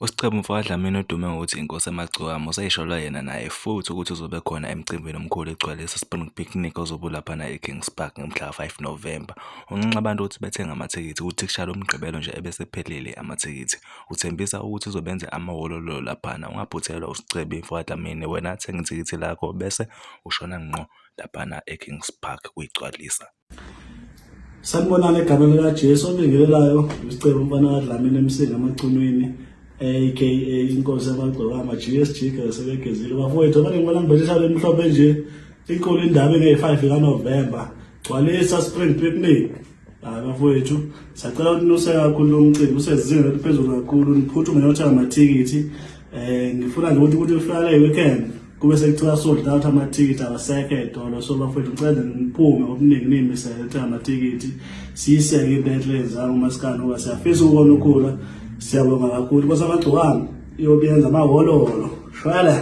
USicebi mfokaDlamini odume ngokuthi Inkosi Yamagcokama useyishola yena naye futhi ukuthi uzobe khona emcimbini omkhulu eGcwalisa Spring Picnic ozobe ulaphana eKings Park ngomhla ka-5 November. Unxenxa abantu ukuthi bethenge amathikithi kuthi kushaya uMgqibelo nje ebesephelile amathikithi. Uthembisa ukuthi uzobenza amawololo laphana. Ungaphuthelwa uSicebi mfokaDlamini wena thenga ithikithi lakho bese ushona ngqo laphana eKings Park kuyigcwalisa. Sanibonani egameni likaJesu obingelelayo uSicebo umfana kaDlamini eMsinga amacunwini aka inkosi yamagcokama GSG sebegezile bafowethu abaningi bona ngibethe lemhlophe nje inkulu indaba engeyi-5 kaNovember gcwalisa spring picnic. Hayi bafowethu, sacela ukuthi nuse kakhulu lo mcimbi usezingeni eliphezulu kakhulu, niphuthume niyothenga amathikithi. Ngifuna nje ukuthi kufika le weekend kube sekuthiwa sold out amathikithi awasekho ey'tolo. So bafowethu ngicela nje niphume ngobuningi niyimisele ukuthenga amathikithi, siyiseke into enhle eyenziwa ngumasikandi ngoba siyafisa ukubona ukhula. Siyabonga kakhulu. Nkosi amagcokama iyobuyenza amahololo. Shwele.